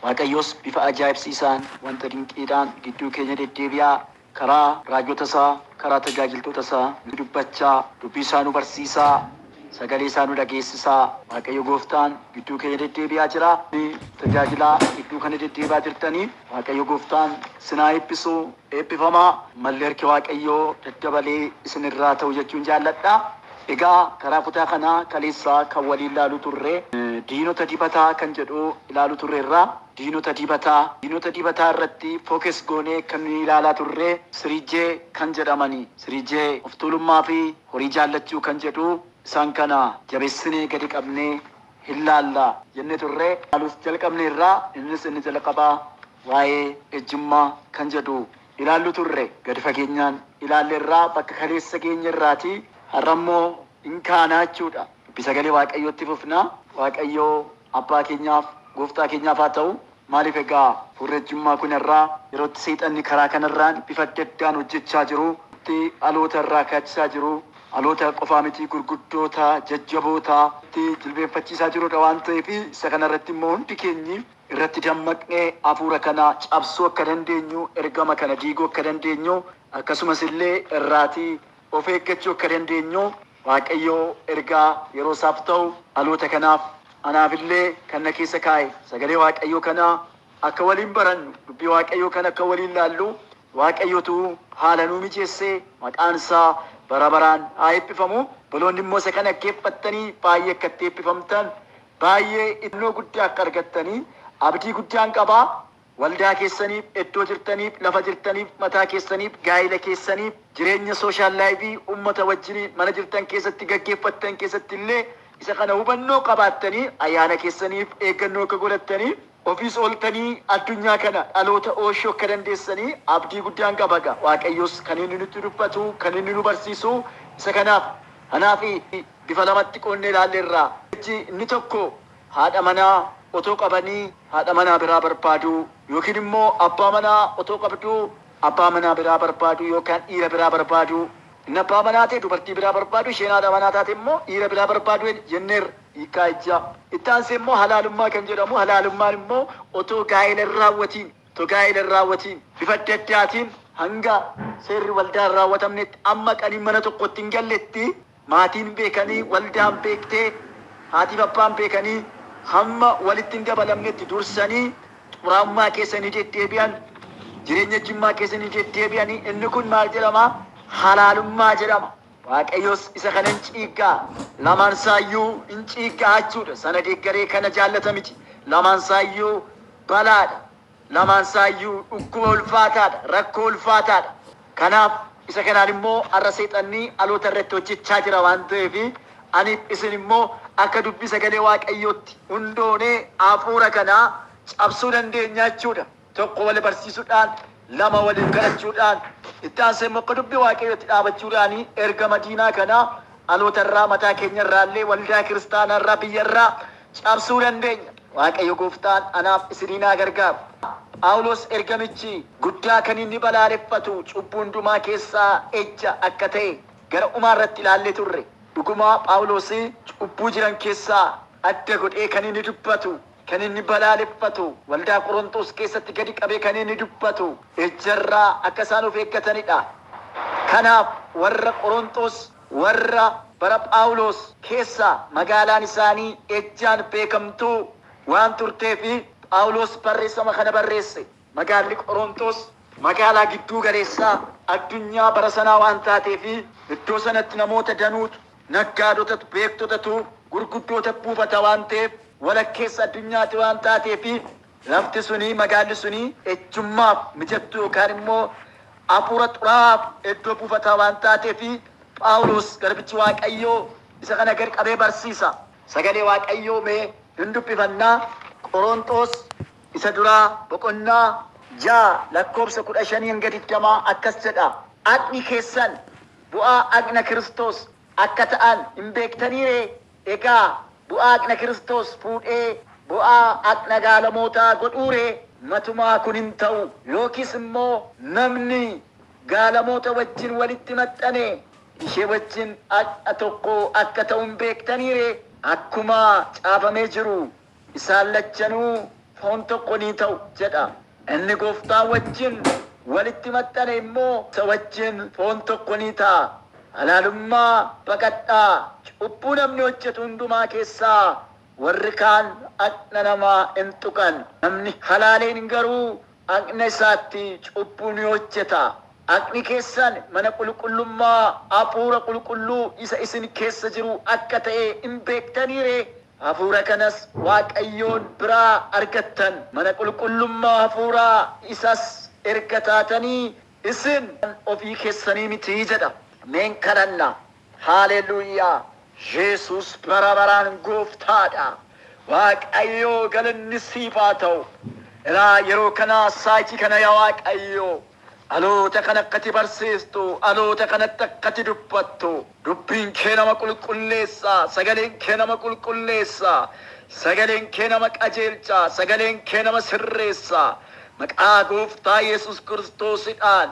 Waaqayyos bifa ajaa'ibsiisaan wanta dinqiidhaan gidduu keenya deddeebi'aa karaa raajota isaa, karaa tajaajiltoota isaa nu dubbachaa, dubbii isaa nu barsiisaa, sagalee isaa nu dhageessisaa Waaqayyo gooftaan gidduu keenya deddeebi'aa jira. Tajaajilaa gidduu kana deddeebi'aa jirtanii Waaqayyo gooftaan isin haa eebbisu. Eebbifamaa malli harki Waaqayyoo daddabalee isinirraa ta'u jechuun jaalladha. Egaa karaa kutaa kanaa kaleessaa kan waliin ilaalu turre diinota dibataa kan jedhu ilaalu turreerra. Diinota dibataa. Diinota dibataa irratti focus goonee kan nuyi ilaalaa turre 3J kan jedhamani. 3J of tuulummaa fi horii jaallachuu kan jedhu isaan kana jabeessinee gadi qabnee hin laalla jennee turre. Ilaaluus jalqabneerra. Innis inni jalqabaa waa'ee ejjummaa kan jedhu ilaallu turre. Gadi fageenyaan ilaalleerra bakka kaleessa geenye irraati. Har'a immoo hin kaanaa jechuudha. Dubbii sagalee Waaqayyootti fufna. Waaqayyoo abbaa keenyaaf gooftaa keenyaaf haa ta'u. Maaliif egaa hafuurri ejjummaa kun irraa yerootti seexanni karaa kanarraan bifa adda addaan hojjechaa jiru, itti dhaloota irraa kaachisaa jiru, dhaloota qofaa miti gurguddoota, jajjaboota itti jilbeenfachiisaa jirudha waan ta'eef isa kanarratti immoo hundi keenyi irratti dammaqnee hafuura kana cabsuu akka dandeenyu, ergama kana diiguu akka dandeenyu, akkasumas illee irraatii of eeggachuu akka dandeenyu Waaqayyoo ergaa yeroo isaaf ta'u dhaloota kanaaf anaafillee kan na keessa kaa'e sagalee Waaqayyoo kana akka waliin barannu, dubbii Waaqayyoo kana akka waliin laallu Waaqayyotu haala nuu mijeesse, maqaan isaa bara baraan haa eebbifamu. Obboloonni immoo isa kana dhaggeeffattanii baay'ee akka itti eebbifamtan, baay'ee iddoo guddaa akka argattanii abdii guddaan qaba. Waldaa keessaniif, iddoo jirtaniif, lafa jirtaniif, mataa keessaniif, gaa'ila keessaniif, jireenya social life uummata wajjin mana jirtan keessatti gaggeeffattan keessatti illee isa kana hubannoo qabaattanii ayyaana keessaniif eeggannoo akka godhattanii ofiis ooltanii addunyaa kana dhaloota ooshuu akka dandeessanii abdii guddaan qaba egaa. Waaqayyos kan inni nutti dubbatu, kan inni nu barsiisu isa kanaaf. Kanaaf bifa lamatti qoodnee ilaalleerra. Inni tokko haadha manaa otoo qabanii haadha manaa biraa barbaaduu yookiin immoo abbaa manaa otoo qabduu abbaa manaa biraa barbaaduu yookaan dhiira biraa barbaaduu. Inni abbaa manaa ta'e dubartii biraa barbaadu, isheen haadha manaa taate immoo dhiira biraa barbaadu jenneerra. Hiikkaa ejjaa. Itti aansee immoo halaalummaa kan jedhamu, halaalummaan immoo otoo gaa'ela hin raawwatiin, otoo gaa'ela hin raawwatiin bifa adda addaatiin hanga seerri waldaa hin raawwatamnetti, amma qaniin mana tokkotti hin galletti, maatiin beekanii, waldaan beektee, haatiif abbaan beekanii hamma walitti hin dabalamnetti dursanii xuraa'ummaa keessa ni deddeebi'an, jireenya ejjummaa keessa ni deddeebi'anii, inni kun maal jedhama? Halaalummaa jedhama. Waaqayyos isa kana hin ciiggaa. Lamaan isaayyuu hin ciiggaa jechuudha. Sana deeggaree kana jaallata miti. Lamaan isaayyuu balaadha. Lamaan isaayyuu dhukkuba ulfaataadha, rakkoo ulfaataadha. Kanaaf isa kanaan immoo har'a seexanni dhaloota irratti hojjechaa jira waan ta'eef aniif isin immoo akka dubbii sagalee Waaqayyootti hundoonee hafuura kana cabsuu dandeenya jechuudha. Tokko wal barsiisuudhaan, lama waliif kadhachuudhaan, itti aansee immoo akka dubbii Waaqayyootti dhaabachuudhaan ergama diinaa kana dhaloota irraa, mataa keenya irraa illee, waldaa kiristaanaa irraa, biyya irraa cabsuu dandeenya. Waaqayyo gooftaan anaaf isiniin haa gargaaru. Phaawulos ergamichi guddaa kan inni balaaleffatu cubbuu hundumaa keessaa ejja akka ta'e gara dhumaa irratti ilaallee turre. Dhugumaa Phaawulos cubbuu jiran keessaa adda godhee kan inni dubbatu, kan inni balaaleffatu, waldaa Qorontos keessatti gadi qabee kan inni dubbatu ejjarraa akka isaan of eeggatanidha. Kanaaf warra Qorontos warra bara Phaawulos keessa magaalaan isaanii ejjaan beekamtuu waan turteef Phaawulos barreessama kana barreesse. Magaalli Qorontos magaalaa gidduu galeessaa addunyaa bara sanaa waan taateef iddoo sanatti namoota danuutu, naggaadotatu, beektotatu, gurguddoota buufata waan ta'eef walakkeessa addunyaati waan taateef lafti suni, magaalli suni ejjummaaf mijattuu yookaan immoo hafuura xuraa'aaf iddoo buufataa waan taateef Phaawulos garbichi Waaqayyoo isa kana gad qabee barsiisa. Sagalee Waaqayyoo mee hin dubbifannaa. Qorontos isa duraa boqonnaa 6 lakkoobsa 15 hanga 20 akkas jedha. Dhagni keessan bu'aa dhagna Kiristoos akka ta'an hin beektanii ree? Egaa bu'aa dhagna Kiristoos fuudhee bu'aa dhagna gaalamootaa godhuu ree? Matumaa kun hin ta'u! Yookiis immoo namni gaalamoota wajjin walitti maxxane ishee wajjin dhagna tokko akka ta'u hin beektanii ree? Akkuma caafamee jiru, isaan lachanuu foon tokko ni ta'u jedha. Inni gooftaa wajjin walitti maxxane immoo isa wajjin foon tokko ni ta'a. Halalummaa baqadhaa. Cubbuu namni hojjetu hundumaa keessaa warri kaan dhaqna namaa hin tuqan. Namni halaaleen garuu dhaqna isaatti cubbuu ni hojjeta. Dhaqni keessan mana qulqullummaa hafuura qulqulluu isa isin keessa jiru akka ta'e hin beektanii ree? Hafuura kanas Waaqayyoon biraa argattan. Mana qulqullummaa hafuuraa isas erga taatanii isin kan ofii keessanii miti jedha. Meen kadhanna. Haaleluyyaa. Yesus bara baraan gooftaadha. Waaqayyoo galanni siif haa ta'u. Ilaa yeroo kana saayitii kana yaa Waaqayyoo dhaloota kana akkati barsiistu, dhaloota kanatti akkati dubbattu. Dubbiin kee nama qulqulleessa, sagaleen kee nama qulqulleessa, sagaleen kee nama qajeelcha, sagaleen kee nama sirreessa. Maqaa gooftaa Yesus Kiristoosidhaan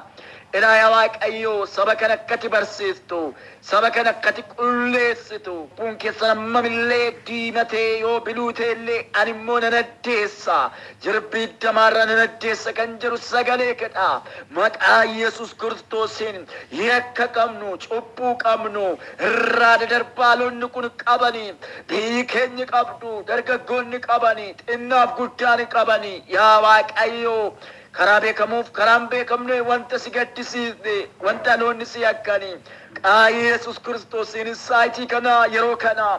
ilaa yaa Waaqayyoo saba kana akkati barsiistu, saba kana akkati qulleessitu. Cubbuun keessan hammamillee diimatee yoo biluu ta'ellee ani immoo nan addeessa, jirbii damaarra nan addeessa kan jedhu sagalee kedha. Maqaa Yesus Kiristoosiin yakka qabnu, cubbuu qabnu irraa dadarbaalonni kun qabanii, biyyi keenyi qabdu, dargaggoonni qabanii, xinnaaf guddaan qabanii, yaa Waaqayyoo karaa beekamuuf karaan beekamne wanta si gaddisiisne, wanta dhaloonni si yakkanii, maqaa Yesus Kiristoosiin saayitii kana yeroo kana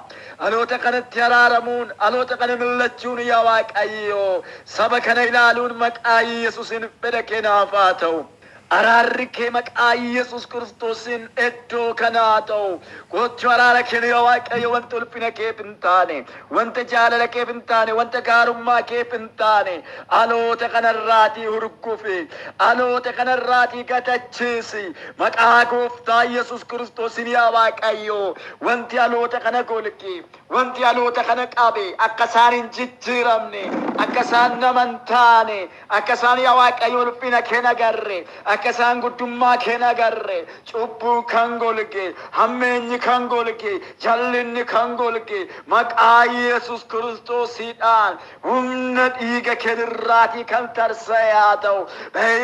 dhaloota kanatti araaramuun, dhaloota kana millachuun, yaa Waaqayyoo saba kana ilaaluun maqaa Yesuusin fedha keenaaf haa ta'u. Araarri kee maqaa Yesus Kiristoosiin iddoo kana haa ta'u. Gochuu araara kee yaa Waaqayyo wanta ulfina keef hin taane, wanta jaalala keef hin taane, wanta gaarummaa keef hin taane, dhaloota kanarraatii hurgufi, dhaloota kanarraatii gatachiisi. Maqaa gooftaa Yesus Kiristoosiin yaa Waaqayyo wanti dhaloota kana golge, wanti dhaloota kana qabe akka isaan hin jijjiiramne, akka isaan nama hin taane, akka isaan yaa Waaqayyo ulfina kee hin agarre, akka isaan guddummaa kee hin agarre, cubbuu kan golge, hammeenyi kan golge, jallinni kan golge, maqaa Yesus Kiristoosiidhaan humna dhiiga keetirraatii kan tarsa'e haa ta'u.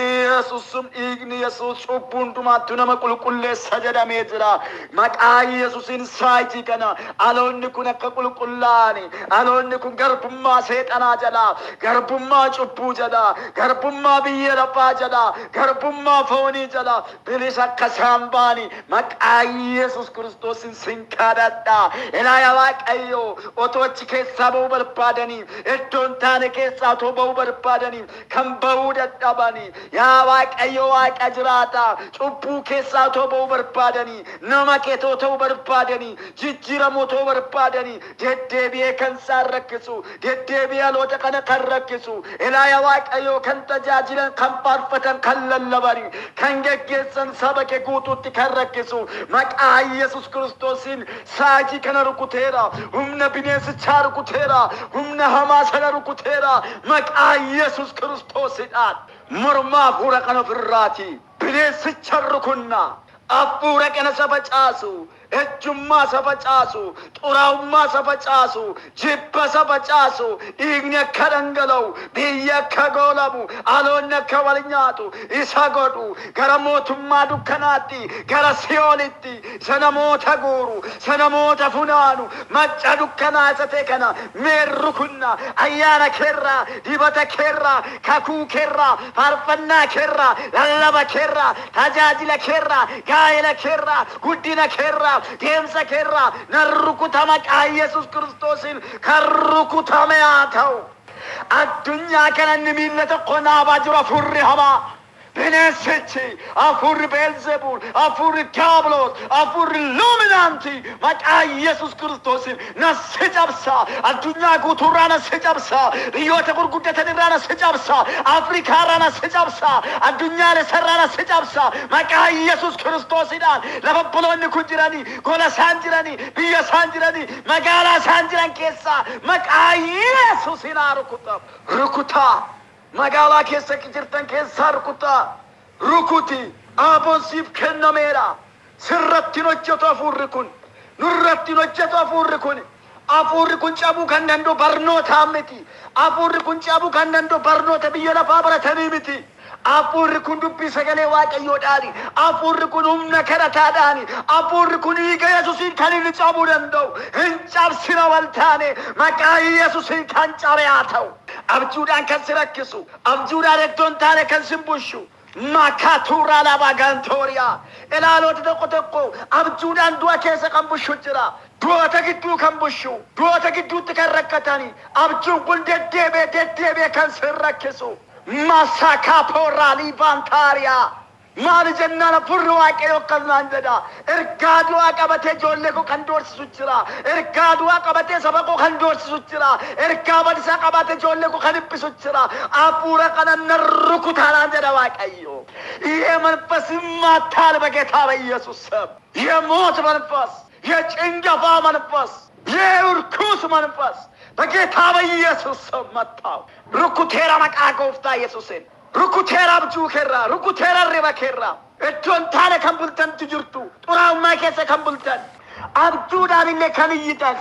Yesus dhiigni Yesus cubbuu hundumaattuu nama qulqulleessa jedhamee jira. Maqaa Yesuusiin saayitii kana dhaloonni kun akka qulqullaa'ani, dhaloonni kun garbummaa seexanaa jalaa, garbummaa cubbuu jalaa, garbummaa biyya lafaa jalaa, garbummaa foonii jalaa bilisa akka isaan ba'ani maqaa Yesus Kiristoosiin sin kadhadha. Ilaa yaa Waaqayyo otoo achi keessaa ba'uu barbaadanii, iddoon taane keessaa otoo ba'uu barbaadanii kan ba'uu dadhabanii, yaa Waaqayyo Waaqa jiraata cubbuu keessaa otoo ba'uu barbaadanii, nama keetoo ta'uu barbaadanii, jijjiiramoo ta'uu barbaadanii, deddeebi'ee kan isaan rakkisu, deddeebi'ee dhaloota kana kan rakkisu, ilaa yaa Waaqayyo kan tajaajilan, kan faarfatan, kan lallabanii, kan geggeessan saba kee guutuutti kan rakkisu, maqaa Yesus Kiristoosiin saajii kana rukuteera. Humna bineensichaa rukuteera. Humna hamaa sana rukuteera. Maqaa Yesus Kiristoosidhaan. Morma hafuura kana ofirraati. Bineensicha rukunna. Hafuura kana isa facaasu. Ejjummaa isa facaasu. Xuraa'ummaa isa facaasu. Jibba isa facaasu. Dhiigni akka dhangala'u. Biyyi akka goolamu. Dhaloonni akka wal nyaatu. Isa godhu. Gara mootummaa dukkanaatti. Gara si'oolitti. Isa namoota guuru. Isa namoota funaanu. Macca dukkanaa isa ta'e kana mee rukunna. Ayyaana keerraa, dibata keerraa, kakuu keerraa, faarfannaa keerraa, lallaba keerraa, tajaajila keerraa, gaa'ela keerraa, guddina keerraa, deemsa keerraa nan rukuta maqaa Yesus Kiristoosiin kan rukutame haa ta'u. Addunyaa kana inni miilla tokko naabaa jiru hafuurri hamaa. Bineensichi, hafuurri Beelzebuul, hafuurri Diiyaabiloos, hafuurri Luminaantii maqaa Yesus Kiristoosiin na si cabsa. Addunyaa guutuurraa na si cabsa. Biyyoota gurguddatan irraa na si cabsa. Afrikaa irraa na si cabsa. Addunyaalee irraa na si cabsa. Maqaa Yesus Kiristoosiidhaan lafa obboloonni kun jiranii, gola isaan jiranii, biyya isaan jiranii, magaalaa isaan jiran keessaa maqaa Yesuusiin haa rukutamu. Rukutaa. Magaalaa keessa jirtan keessaa rukutaa. Rukuti. Aaboon siif kennameera. Sirratti hin hojjetu hafuurri kun. Nurratti hin hojjetu hafuurri kun. Hafuurri kun cabuu kan danda'u barnootaan miti. Hafuurri kun cabuu kan danda'u barnoota biyya lafaa baratanii miti. Hafuurri kun dubbii sagalee Waaqayyoodhaani. Hafuurri kun humna kadhataadhaani. Hafuurri kun dhiiga Yesuusiin kan inni cabuu danda'u. Hin cabsina wal taane, maqaa Yesuusiin kan cabe haa ta'u. Abjuudhaan kan si rakkisu, abjuudhaan iddoo hin taane kan si bushu. Makatuura labagantooriyaa. Ilaaloota tokko tokko abjuudhaan du'a keessa kan bushu jira. Du'oota gidduu kan bushu, du'oota gidduutti kan rakkatani. Abjuun kun deddeebi'ee deddeebi'ee kan si rakkisu. Masakaaporaa liibaantaariyaa. Maali jennaan hafuurri Waaqayyoo akkas naan jedha. Ergaa du'aa qabatee ijoollee koo kan doorsisu jira. Ergaa du'aa qabatee saba koo kan doorsisu jira. Ergaa badisaa qabatee ijoollee koo kan dhiphisu jira. Hafuura kana nan rukutaanaan jedha Waaqayyo. ይሄ መንፈስ ይማታል በጌታ በኢየሱስ ስም። የሞት መንፈስ፣ የጭንገፋ መንፈስ፣ የርኩስ መንፈስ በጌታ በኢየሱስ ስም መታው። Rukuteera maqaa Gooftaa Yesuusiin. Rukuteera abjuu keerraa, rukuteera hirriba keerraa. Iddoon taane kan bultantu jirtu, xuraa'ummaa keessa kan bultan, abjuudhaan illee kan iyyitan,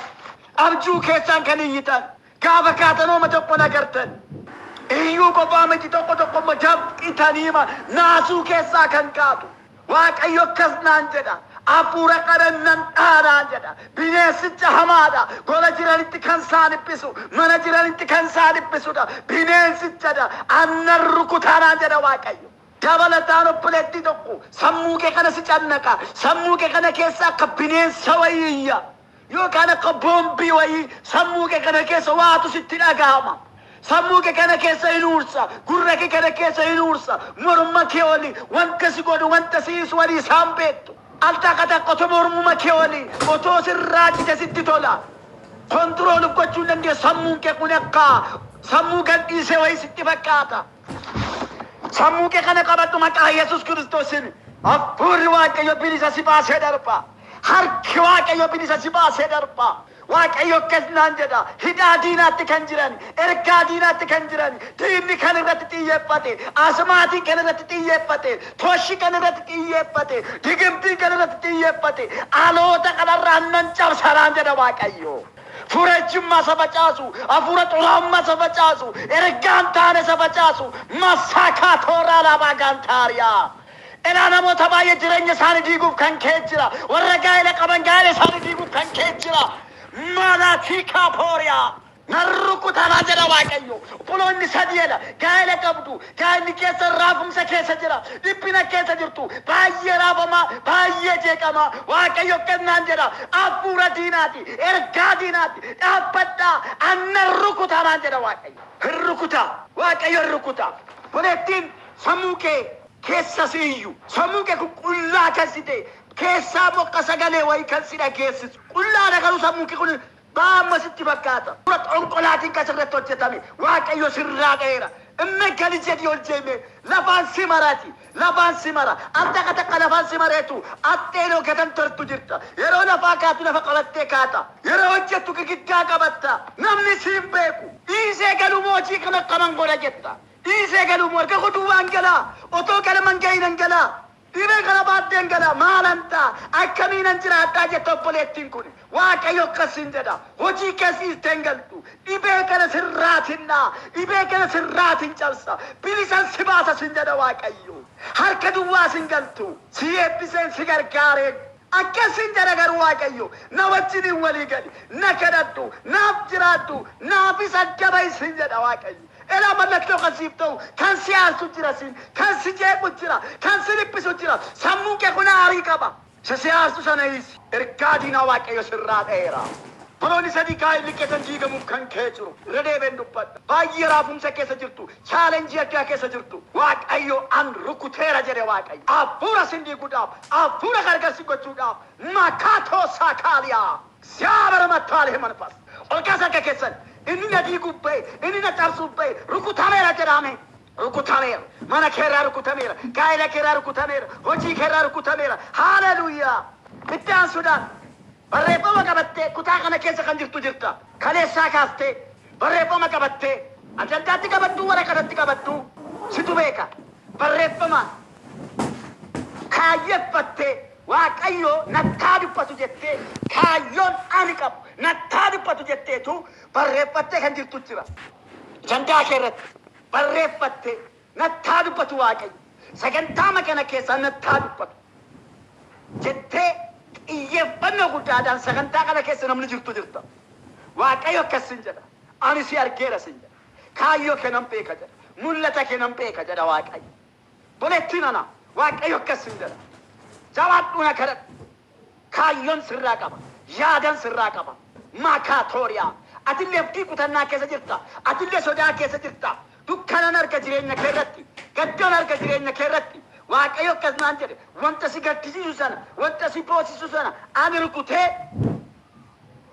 abjuu keessaan kan iyyitan, gaafa kaatanooma tokko nagartan. Iyyuu qofaa miti, tokko tokko immoo dafqitanii naasuu keessaa kan kaatu. Waaqayyo akkas naan jedha. Hafuura kana nan dhaanaan jedha. Bineensicha hamaadha. Gola jiranitti kan isaan dhiphisu, mana jiranitti kan isaan dhiphisudha. Bineensichadha. Annan rukutaanaan jedha Waaqayyo. Dabalataan obboleettii tokko sammuu kee kana si cannaqa. Sammuu kee kana keessa akka bineensa wayii iyya. Yookaan akka boombii wayii sammuu kee kana keessa waatu sitti dhagahama. Sammuu kee kana keessa hin uursa. Gurra kee kana keessa hin uursa. Morma kee oli wanta si godhu, wanta si hiisu walii isaan beektu. Al takka takka otoo mormuma kee oli otoo sirraa cite sitti tola. Control gochuu hin dandeessu. Sammuun kee kun akka sammuu gadhiisee wayii sitti fakkaata. Sammuu kee kana qabadhu maqaa Yesuus Kiristoosiin. Hafuurri Waaqayyo bilisa si baasee darba. Harki Waaqayyo bilisa si baasee darba. Waaqayyo akkas naan jedha. Hidhaa diinaatti kan jiran, ergaa diinaatti kan jiran, diinni kan irratti xiyyeeffate, asmaatiin kan irratti xiyyeeffate, toshi kan irratti xiyyeeffate, digimtiin kan irratti xiyyeeffate, aloota kanarraa nan cabsanaan jedha Waaqayyo. Hafuura ejjummaa isa facaasu, hafuura xuraa'ummaa isa facaasu, ergaan taane isa facaasu, masaakaa tooraa laabaa gaantaariyaa. Ilaa, namoota baay'ee jireenya isaanii diiguuf kan ka'e jira. Warra gaa'ela qaban gaa'ela isaanii diiguuf kan ka'e jira. Malaatii pooriyaa. Nan rukutanaa jedha Waaqayyo. Obboloonni sadiidha. Gaa'ela qabdu. Gaa'elli keessa raafumsa keessa jira. Dhiphina keessa jirtu. Baay'ee raafamaa, baay'ee jeeqamaa. Waaqayyo kennaan jedha. Hafuura diinaati. Ergaa diinaati. Dhaabbadhaa. Annan rukutanaan jedha Waaqayyo. Hin rukutaa. Waaqayyo hin rukutaa. Obboleettiin sammuu kee keessa si iyyu. Sammuu kee kun qullaa kan si ta'e. Keessaa bokka sagalee wayii kan si dhageessisu. Qullaadha garuu sammuu kee kun baama sitti fakkaata. Hafuura xonqolaatiin kan sirratti hojjetame. Waaqayyo sirraa dha'eera. Inni gali jedhi ol jeeme lafaan si marati. Lafaan si mara. Al takka takka lafaan si mareetu atteenoo gatantartu jirta. Yeroo lafaa kaatu lafa qabattee kaata. Yeroo hojjettu girgiddaa qabatta. Namni siin beeku. Dhiisee galuu hojii kana akkaman godha jetta. Dhiisee galuu moo harka duwwaan galaa. Otoo galman gahinan galaa. Dhibee kana baaddeen galaa. Maalan ta'a? Akkamiinan jiraadhaa jetta obboleettiin kun. Waaqayyo akkasiin jedha. Hojii keessiistee hin galtu. Dhibee kana sirraatiin dhaa. Dhibee kana sirraatiin cabsa. Bilisan si baasa sin jedha Waaqayyo. Harka duwwaa sin galtu. Si eebbiseen si gargaareen. Akkasin jedha garuu Waaqayyo. Na wajjiniin walii gali. Na kadhadhu. Naaf jiraadhu. Naafis adda bahi sin jedha Waaqayyo. Elaa, mallattoo kan siif ta'u kan si aarsu jira siin, kan si jeequ jira, kan si dhiphisu jira. Sammuun kee kun aarii qaba. Isa si aarsu sana hiisi. Ergaa diinaa Waaqayyo sirraa dha'eera. Obboloonni sadii gaa'elli keessan diigamuuf kan ka'ee jiru. Irra deebiin dubbadha. Baay'ee raafumsa keessa jirtu. Challenge addaa keessa jirtu. Waaqayyo an rukuteera jedhe Waaqayyo. Hafuura sin diiguudhaaf, hafuura gargar si gochuudhaaf. Makaatoo saakaaliyaa. እግዚአብሔር መጥቷል። ይሄ መንፈስ ol kaasa harka keessan. Inni na diiguuf ba'e, inni na cabsuuf ba'e, rukutameera jedhame. Rukutameera. Mana keerraa rukutameera. Gaa'ela keerraa rukutameera. Hojii keerraa rukutameera. Haaleluyyaa. Itti aansuudhaan barreeffama qabattee kutaa kana keessa kan jirtu jirta. Kaleessaa kaastee barreeffama qabattee adda addaatti qabaddu, waraqatatti qabaddu, situ beeka. Barreeffama kaayyeffattee Waaqayyo nattaa dubbatu jettee, kaayyoon ani qabu nattaa dubbatu jetteetu barreeffattee kan jirtu jira. Ajandaa kee irratti barreeffattee, nattaa dubbatu Waaqayyo. Sagantaa kana keessaa nattaa dubbatu jettee xiyyeeffannoo guddaadhaan sagantaa kana keessa namni jirtu jirta. Waaqayyo akkas sin jedha. Ani si argeera sin jedha. Kaayyoo kee nan beeka jedha. Mul'ata kee nan beeka jedha Waaqayyo. Bolettiin ana, Waaqayyo akkas sin jedha. Jabaadhu, na kadhadhu. Kaayyoon sirraa qaba. Yaadan sirraa qaba. Maakaatooriyaa. Atillee abdii kutannaa keessa jirta. Atillee sodaa keessa jirta. Dukkanan arga jireenya kee irratti. Gaddoon arga jireenya kee irratti. Waaqayyo akkas naan jedhe. Wanta si gaddisiisu sana, wanta si boosisu sana ani rukutee,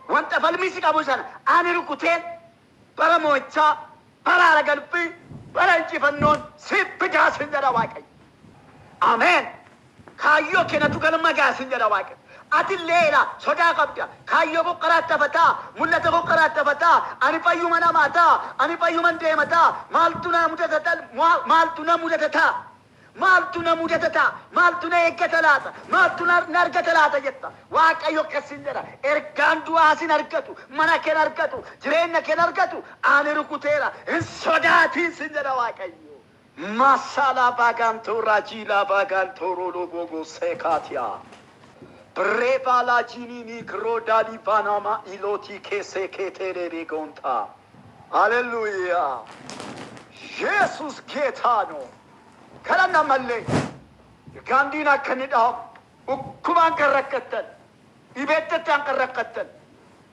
wanta falmii si qabu sana ani rukutee, bara mo'ichaa, bara haara galfii, bara injifannoon si fidaa sin jedha Waaqayyo. Ameen. Kaayyoo keenatu galma ga'a sin jedha Waaqayyo. Atillee ila sodaa qabda. Kaayyoo koo karaatti hafataa, mul'ata koo karaatti hafataa, ani fayyuma namaa ta'a, ani fayyuman deema ta'a, maaltu na mudata ta'a, maaltu na mudata ta'a? Maaltu na mudata ta'a? Maaltu na eeggata laata? Maaltu na argata laata jetta? Waaqayyo akkas sin jedha. Ergaan du'aa sin argatu, mana kee argatu, jireenya kee argatu, ani rukuteera. Hin sodaatiin sin jedha Waaqayyo. Masala baganto rajila baganto rolo bogo sekatia. Breva jinini krodali banama iloti kese ketere gonta. Hallelujah. Jesus ጌታ ነው. Kadhanna mallee gaandiin akka inni dhahamu, dhukkubaan kan rakkattan, dhibeettattaan kan rakkattan,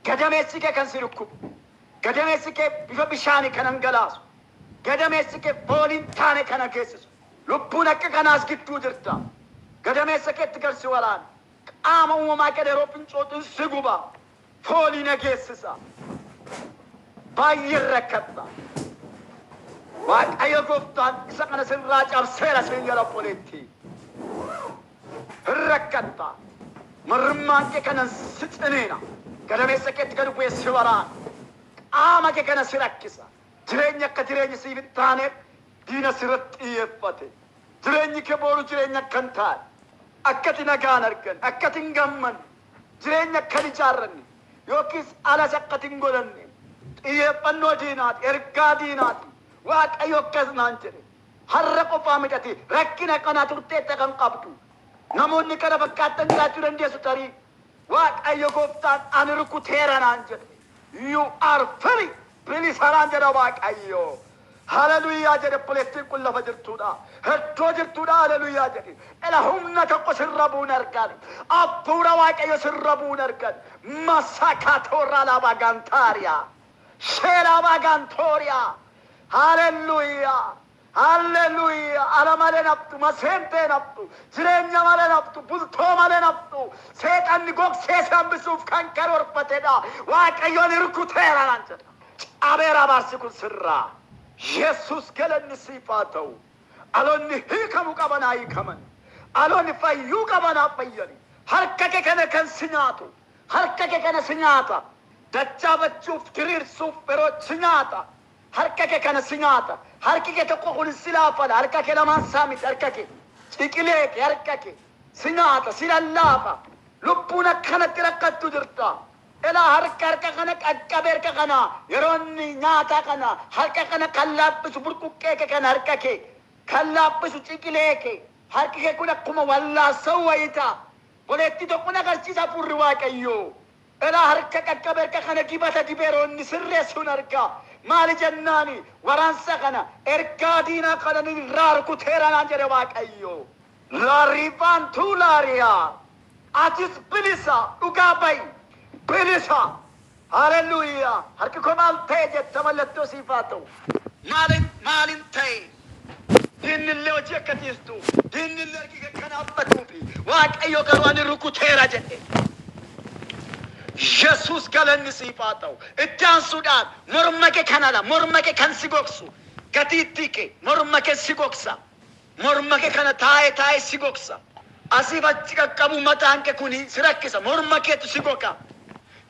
gadameessi kee kan si dhukkubu, gadameessi kee bifa bishaanii kan dhangalaasu, gadameessi kee fooliin taane kana geessisu, lubbuun akka kanaas gidduu jirta. Gadameessa keetti garsi waraana. Qaama uumamaa kee yeroo fincooxin si guba. Foolii na geessisa. Baay'ee rakkatta. Waaqayyo gooftaan isa kana sirraa cabseera sin jedha, obboleetti. Hin rakkatta. Marrummaan kee kana si ciniina. Gadameessa keetti gadi bu'ee si waraana. Qaama kee kana si rakkisa. Jireenya akka jireenya siif hin taaneef diina sirratti xiyyeeffate. Jireenyi kee boru jireenya akka hin taane, akkati nagaan argan, akkati hin gammanne, jireenya akka hin ijaarranne, yookiis alas akkati hin godhanne xiyyeeffannoo diinaati, ergaa diinaati. Waaqayyo akkas naan jedhe. Har'a qofaa midhate rakkina kanaa turteetta kan qabdu. Namoonni kana fakkaattan jiraachuu dandeessu tarii. Waaqayyo gooftaan ani rukuteera naan jedhe. You are free. Bilisa naan jedha Waaqayyo. Haleluuyaa jedhe, obboleettiin kun lafa jirtuudha. Heddoo jirtuudha, haleluuyaa jedhe. Ela humna tokko sirra bu'uun argan. Hafuura Waaqayyo sirra bu'uun argan. Masakaatoorraa laabaa gantaariyaa. Sheeraabaa gantooriyaa. Haleluuyaa. Haleluuyaa. Ala malee naftu, maseentee naftu, jireenya malee naftu, bultoo malee naftu. Seexanni gogsee si hambisuuf kan karoorfatedha. Waaqayyoon rukuteera naan jedha. Cabeera abaarsi kun sirraa. Yesus galanni siif haa ta'u. Aloonni hiikamuu qaban haa hiikaman. Aloonni fayyuu qaban haa fayyani. Harka kee kana kan si nyaatu. Harka kee kana si nyaata. Dachaafachuuf, diriirsuuf yeroo si nyaata. Harka kee kana si nyaata. Harki kee tokko kun si laafala. Harka kee lamaan isaa miti harka kee. Ciqilee kee, harka kee si nyaata, si lallaafa. Lubbuun akkanatti rakkattu jirta. Elaa harka kana qaqqabe, harka kana yeroo inni nyaata kana, harka kana kan laaphisu, burquqqee kee kana, harka kee kan laaphisu, ciqilee kee, harki kee kun akkuma wallaasa'u wayita. Boleetti tokko na agarsiisa hafuurri Waaqayyoo. Elaa harka qaqqabe, harka kana dibata dibee yeroo inni sirreessuun argaa. Maali jennaani, waraansa kana, ergaa diinaa kana ni irraa rukuteera naan jedhe Waaqayyo. Laariifaantuu laariyaa. Atis bilisa, dhugaa ba'i. Bilisa. Haleluuyaa. Harki koo maal ta'e jetta, mallattoo siif haa ta'u. Maalin maalin ta'e? Diinni illee hojii akka dhiistu, diinni illee harki kee kan haabbatuufi Waaqayyo garuu ani rukuteera jedhe. Yesus galanni siif haa ta'u. Itti aansuudhaan morma kee kanadha. Morma kee kan si gogsu. Gatiittii kee, morma kee si gogsa. Morma kee kana taa'ee taa'ee si gogsa. Asiif achi qaqqabu mataan kee kuni si rakkisa. Morma keetu si goga.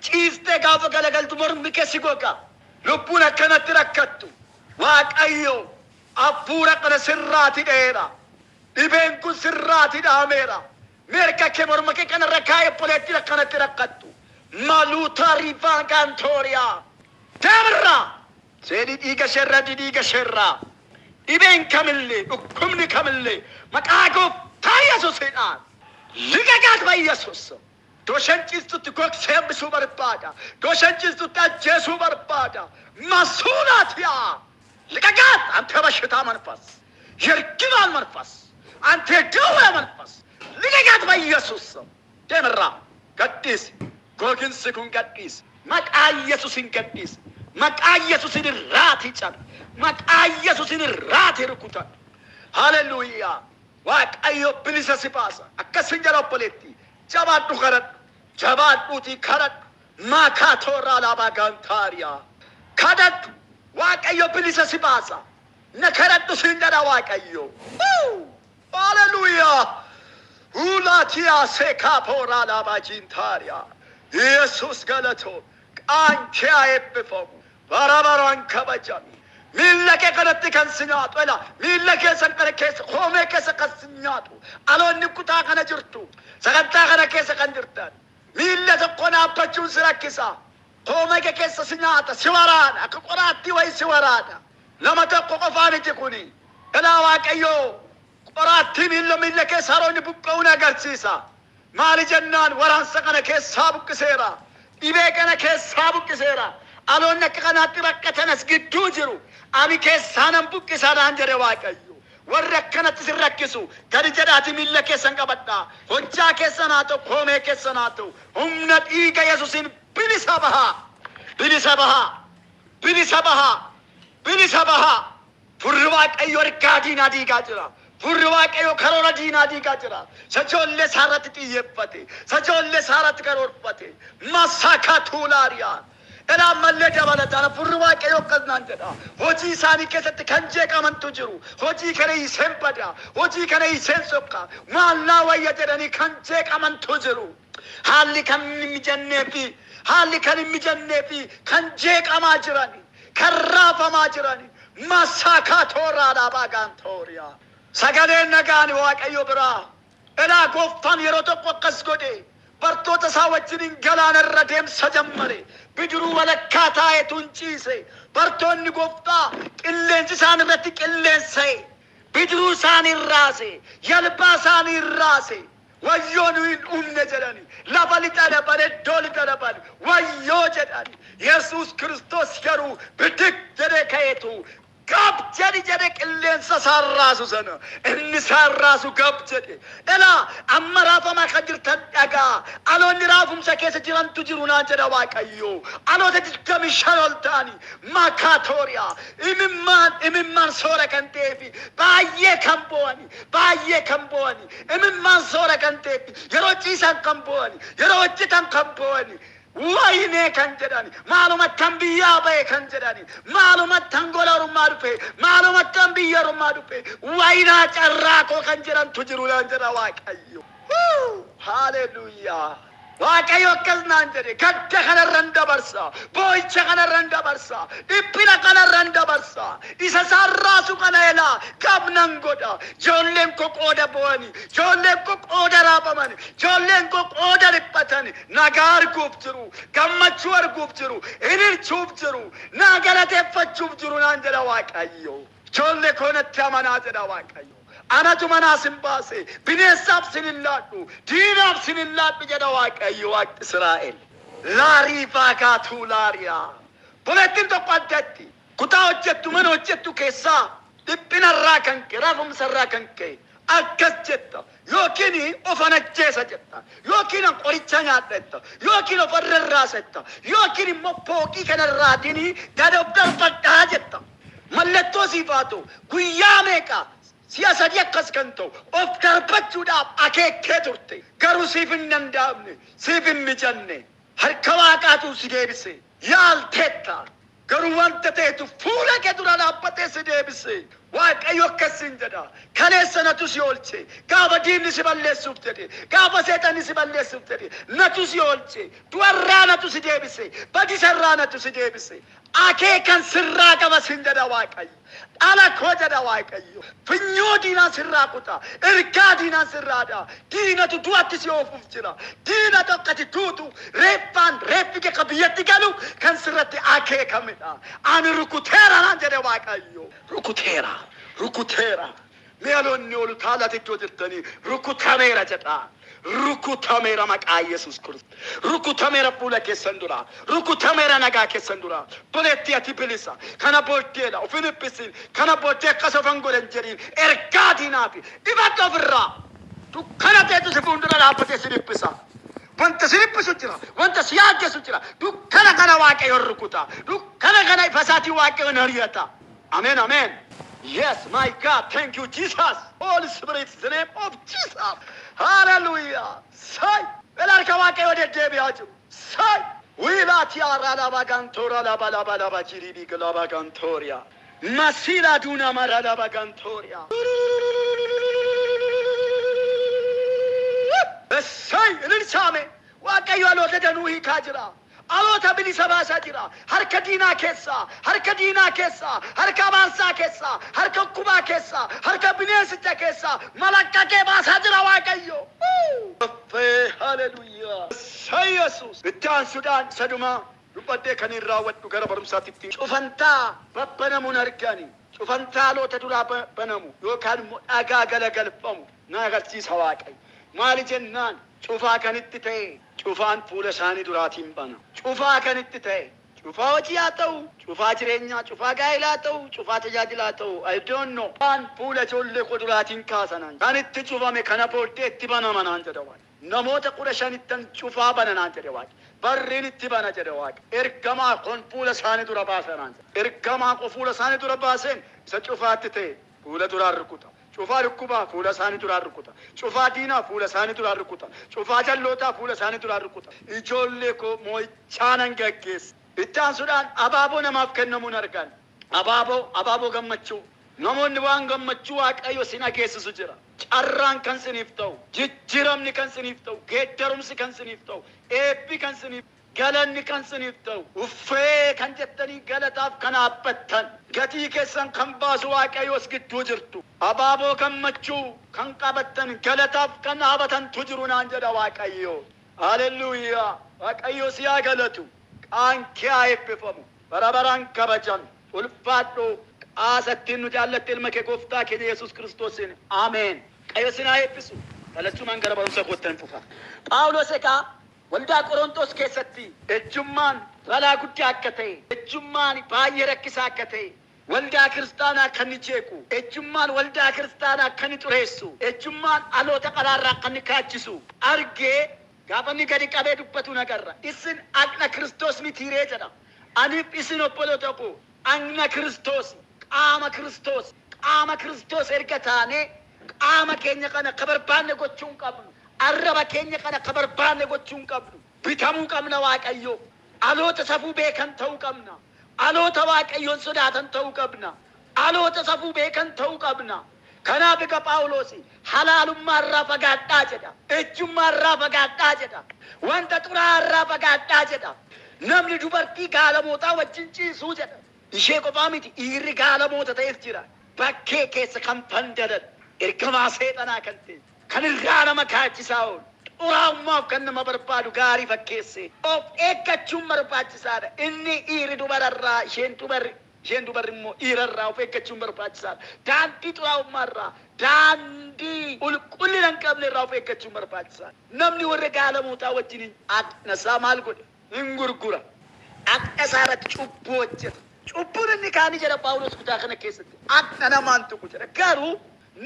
Ciistee gaafa galagaltu mormi kee si goga. Lubbuun akkanatti rakkattu. Waaqayyo hafuura kana sirraati dheera. Dhibeen kun sirraati dhaameera. Mee harka kee morma kee kanarra kaa'ee obboleettiin akkanatti rakkattu. Maluutaa riivaa gaantooriyaa. Deemirraa! Seenii dhiiga isheerraa dhiiga isheerraa. Dhibeen kamillee dhukkubni kamillee maqaa gooftaa Yesuusiidhaan. Liqaqaat Yesuus. Iddoo ciistutti gogsee hambisuu barbaada. Iddoo ciistutti ajjeesuu barbaada. Masuulaatiyaa. ልቀቃት! አንተ የበሽታ መንፈስ፣ የእርግማን መንፈስ፣ አንተ የደዌ መንፈስ ልቀቃት በኢየሱስ ስም። Deemirraa gadhiisi. Goginsi kun gadhiisi. Maqaa Yesuusin gadhiisi. Maqaa Yesuusin irraatii cabi. Maqaa Yesuusin irraatii rukutan. Haleluuyaa. Waaqayyo bilisa si baasa. Akkasin jedha obboleettii. Jabaadhu kadhadhu. Jabaadhuutii kadhadhu. Maakaa toorraa laabaa gaantaariyaa. Kadhadhu. Waaqayyo bilisa si baasa. Na kadhadhu siin jedha Waaqayyo. Haleluuyaa. Ulaatiyaa seekaa pooraa laabaa jiintaariyaa. Yesuus galatoo. Qaankee haa eebbifamu. Bara baraan kabajami. Miilla kee kanatti kan si nyaatu ela miilla keessan kana keessa koomee keessa kan si nyaatu aloonni kutaa kana jirtu sagantaa kana keessa kan jirtan miilla tokko dhaabbachuun si rakkisa. Koomee kee keessa si nyaata si waraana akka qoraattii wayii si waraana. Nama tokko qofaa miti kuni. Elaa Waaqayyoo qoraattii miilla miilla keessa haroonni buqqa'uun agarsiisa. Maali jennaan waraansa kana keessaa buqqiseera. Dhibee kana keessaa buqqiseera. Aloonni akka kanaatti rakkatan as gidduu jiru. Ani keessaa nan buqqisaa naan jedhe Waaqayyo. Warri akkanatti sin rakkisu gadi jedhaati miilla keessan qabadhaa. Hojjaa keessan haa ta'u, koomee keessan haa ta'u. Humna dhiiga Yesuusiin bilisa bahaa. Bilisa bahaa. Bilisa bahaa. Bilisa bahaa. Furri Waaqayyo ergaa diinaa diigaa jira. Furri Waaqayyo karoora diinaa diigaa jira. Sajoollee isaarratti xiyyeeffate. Sajoollee isaarratti karoorfate. Masaka tuulaariyaa. Ilaa ammallee dabalataan furri Waaqayyo akkas naan jedha. Hojii isaanii keessatti kan jeeqamantu jiru. Hojii kana iseen bada. Hojii kana iseen sokka. Maal naa wayya jedhanii kan jeeqamantu jiru. Haalli kan hin mijannee fi haalli kan hin mijannee fi kan jeeqamaa jirani. Kan raafamaa jirani. Masaakaa tooraadhaa baagaan tooriyaa. Sagaleen nagaan Waaqayyo biraa. Ilaa gooftaan yeroo tokko akkas godhe. Bartoota isaa wajjiniin galaana irra deemsa jammare. Bidiruu walakkaa taa'etu hin ciise. Bartoonni gooftaa qilleensi isaan irratti qilleensa'e. Bidiruu isaanii raase. Yalbaa isaanii raase. Wayyoo nu hin dhumne jedhani. Lafa lixa dhaban iddoo lixa dhaban. Wayyoo jedhani. Yesuus Kiristoos garuu bidig jedhee ka'eetu gab jedhi jedhe qilleensa isaan raasu sana. Inni isaan raasu gab jedhe. Ilaa amma raafamaa kan jirtan dhagaa. Aloonni raafumsa keessa jirantu jiru naan jedha Waaqayyo. Aloota 25 ol ta'ani makaatooriyaa. Imimmaan imimmaan soora kan ta'eefi baay'ee kan bo'ani baay'ee kan bo'ani imimmaan soora kan ta'eefi yeroo ciisan kan bo'ani yeroo hojjetan kan bo'ani. Waynee kan jedhani maalumattan biyyaa ba'e kan jedhani maalumattan gola ormaa dhufe maalumattan biyya ormaa dhufe waynaa carraa koo kan jedhantu jiru naan jedha Waaqayyo. Haleluuyaa. Waaqayyo akkas naan jedhe gadda kanarran dabarsa boo'icha kanarran dabarsa dhiphina kanarran dabarsa isa isaan raasu kana elaa gabnan godha. Ijoolleen koo qooda bo'ani ijoolleen koo qooda raafamani ijoolleen koo qooda dhiphatani nagaa arguuf jiru gammachuu arguuf jiru ililchuuf jiru naa galateeffachuuf jiru naan jedha Waaqayyo. Ijoollee koo natti amanaa jedha Waaqayyo. Anatu manaa sin baase bineensaaf sin hin laadhu diinaaf sin hin laadhu jedha Waaqayyo Waaqni Israa'el. Laarii faakaatuu laariyaa. Bolettiin tokko addatti kutaa hojjettu mana hojjettu keessaa dhiphinarraa kan ka'e raafumsarraa kan ka'e akkas jetta yookiin of ajjeesa jetta yookiin qoricha nyaadha jetta yookiin of rarraasa jetta yookiin immoo pooqii kanarraatiin gad of darbadhaa jetta. Mallattoo siif haa ta'u guyyaa meeqa si'a sadii akkas kan ta'u of darbachuudhaaf akeekkee turte garuu siif hin danda'amne siif hin mijanne harka Waaqaatu si deebise yaalteetta garuu wanta ta'etu fuula kee dura dhaabbatee si deebise. Waaqayyo akkasiin jedha. Kaleessa natu si oolche. Gaafa diinni si balleessuuf jedhe. Gaafa seexanni si balleessuuf jedhe. Natu si oolche. Du'arraa natu si deebise. Badisarraa natu si deebise. Akeekan sirraa qaba sin jedha Waaqayyo. Dhala koo jedha Waaqayyo. Funyoo diinaa sirraa kuta. Ergaa diinaa sirraa dha'a. Diinatu du'atti si oofuuf jira. Diinatu akkati duutu reeffaan reeffi kee ka biyyatti galu kan sirratti akeekamedha. Ani rukuteera naan jedhe Waaqayyo. Rukuteera. Rukuteera. Mee aloonni olu taalaati iddoo jirtanii rukutameera jedha. Rukutameera maqaa Yesuus Kiristoos. Rukutameera fuula keessan dura. Rukutameera nagaa keessan dura. Boleetti ati bilisa. Kana booddeedha. Of hin dhiphisiin. Kana booddee akkas of hin godhan jedhiin. Ergaa diinaafi. Dhibadhu ofirraa. Dukkana ta'etu si fuuldura dhaabbatee si dhiphisa. Wanta si dhiphisu jira. Wanta si yaaddeessu jira. Dukkana kana Waaqayyoon rukuta. Dukkana kana ifa isaatiin Waaqayyoon ari'ata. Ameen ameen. Yes, my God, thank you, Jesus. Holy Spirit, the name of Jesus. Hallelujah. Say, harka Waaqayyoo deddeebi'aa jiru. Say, wiilaati arra gantoora laba laba laba jiribii laba gantooriya. Masila duna mara laba gantooriya. Say, ililchaame. Waaqayyo aloota danuu hiikaa jira. Aloota bilisa baasaa jira. Harka diinaa keessaa, harka diinaa keessaa, harka abaarsaa keessaa, harka dhukkubaa keessaa, harka bineensicha keessaa malaqqaqee baasaa jira Waaqayyo. Uffee haleluuyaa. Say Yesuus. Itti aansuudhaan sadumaa dubbadhee kan hin raawwadhu gara barumsaatti ittiin. Cufantaa babbanamuun argani. Cufantaa aloota duraa banamu yookaan immoo dhagaa galagalfamu na agarsiisa Waaqayyo. Maali jennaan cufaa kanitti ta'e cufaan fuula isaanii duraatiin bana. Cufaa kanitti ta'e cufaa hojii haa ta'u, cufaa jireenyaa, cufaa gaa'elaa haa ta'u, cufaa tajaajilaa haa ta'u. I don't know. Waan fuula ijoollee koo duraatiin kaasanan. Kan itti cufame kana booddee itti banama naan jedha Waaqa. Namoota 15ttan cufaa bana naan jedhe Waaqa. Barriin itti bana jedhe Waaqa. Ergamaa kon fuula isaanii dura baasa naan jedhe. Ergamaa koo fuula isaanii dura baaseen isa cufaatti ta'e fuula duraan rukuta. Cufaa dhukkubaa fuula isaanii duraan rukuta. Cufaa diinaa fuula isaanii duraan rukuta. Cufaa jallootaa fuula isaanii duraan rukuta. Ijoollee koo moo'ichaanan gaggeessa. Itti aansuudhaan abaaboo namaaf kennamuun argan. Abaaboo abaaboo gammachuu. Namoonni waan gammachuu Waaqayyo sin dhageessisu jira. Carraan kan siniif ta'u, jijjiiramni kan siniif ta'u, geeddarumsi kan siniif ta'u, eebbi kan siniif galanni kan siniif ta'u, uffee kan jettanii galataaf kan dhaabbattan, gatii keessan kan baasu Waaqayyoos gidduu jirtu. Abaaboo gammachuu kan qabattan galataaf kan dhaabatantu jiru naan jedha Waaqayyo. Haleluuyaa. Waaqayyo si haa galatu. Qaankee haa eebbifamu. Bara baraan kabajami. Ulfaadhu. Qaasattiin nu jaallatte ilma kee gooftaa keenya Yesuus Kiristoosiin. Ameen. Waaqayyo sin haa eebbisu. Kalachumaan gara barumsa kootti fufa. Phaawulos egaa waldaa Qorontos keessatti ejjummaan balaa guddaa akka ta'e, ejjummaan baay'ee rakkisaa akka ta'e, waldaa kiristaanaa kan ni jeequ, ejjummaan waldaa kiristaanaa kan ni xureessu, ejjummaan aloota qaraarraa kan ni kaachisu argee gaafa inni gadi qabee dubbatu nagarra. Isin dhaqna Kiristoos mitiiree jedha. Aniif isin obboloota koo dhaqna Kiristoos, qaama Kiristoos, qaama Kiristoos erga taanee qaama keenya kana akka barbaanne gochuu hin qabnu. Arraba keenya kana akka barbaanne gochuu hin qabnu. Bitamuu qabna Waaqayyo. Aloota safuu beekan ta'uu qabna. Aloota Waaqayyoon sodaatan ta'uu qabna. Aloota safuu beekan ta'uu qabna. Kanaaf egaa Phaawulos halaalummaa irraa fagaadhaa jedha. Ejjummaa irraa fagaadhaa jedha. Wanta xuraa'aa irraa fagaadhaa jedha. Namni dubartii gaalamootaa wajjin ciisuu jedha. Ishee qofaa miti dhiirri gaalamoota ta'eef jira. Bakkee keessa kan fandalan ergamaa seexanaa kan ta'e kan irraa nama kaachisaa oolu. Xuraa'ummaaf kan nama barbaadu gaarii fakkeesse. Of eeggachuun barbaachisaadha. Inni dhiirri dubararraa isheen dubarri immoo dhiirarraa of eeggachuun barbaachisaadha. Daandii xuraa'ummaarraa, daandii qulqullina hin qabne irraa of eeggachuun barbaachisaadha. Namni warra gaalamootaa wajjin dhaqna isaa maal godhe? Hin gurgura. Dhaqna isaa irratti cubbuu hojjeta. Cubbuun inni kaanii jedha Phaawulos kutaa kana keessatti. Dhaqna namaan tuqu jedha. Garuu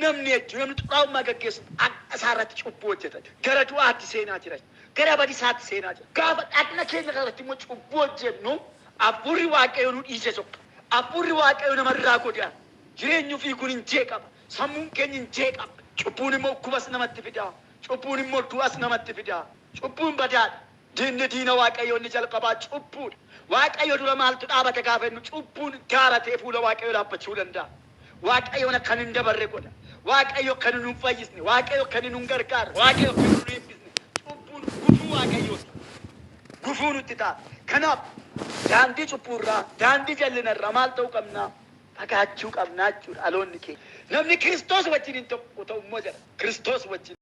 namni jechuun namni xuraa'ummaa gaggeessu dhaqna isaa irratti cubbuu hojjeta. Gara du'aatti seenaa jira. Gara badisaatti seenaa jira. Gaafa dhaqna keenya irratti immoo cubbuu hojjennu hafuurri Waaqayyoo nu dhiise sokka. Hafuurri Waaqayyoo namarraa godaana. Jireenyi ofii kun hin jeeqama. Sammuun keenya hin jeeqama. Cubbuun immoo dhukkubas namatti fida. Cubbuun immoo du'as namatti fida. Cubbuun badaadha. Diinni diina Waaqayyoo inni jalqabaa cubbuudha. Waaqayyo dura maaltu dhaabate gaafa jennu cubbuun gaara ta'e fuula Waaqayyoo dhaabbachuu danda'a. Waaqayyoon akka nu hin dabarre godha. Waaqayyo akka nu hin fayyisne, Waaqayyo akka nu hin gargaarre, Waaqayyo akka nu hin eebbisne. Cubbuun gufuu Waaqayyooti. Gufuu nutti ta'a. Kanaaf daandii cubbuu irraa, daandii jallina irraa maal ta'uu qabna? Fagaachuu qabna jechuudha dhaloonni keenya. Namni Kiristoos wajjin hin tokko ta'u immoo jedha. Kiristoos wajjin.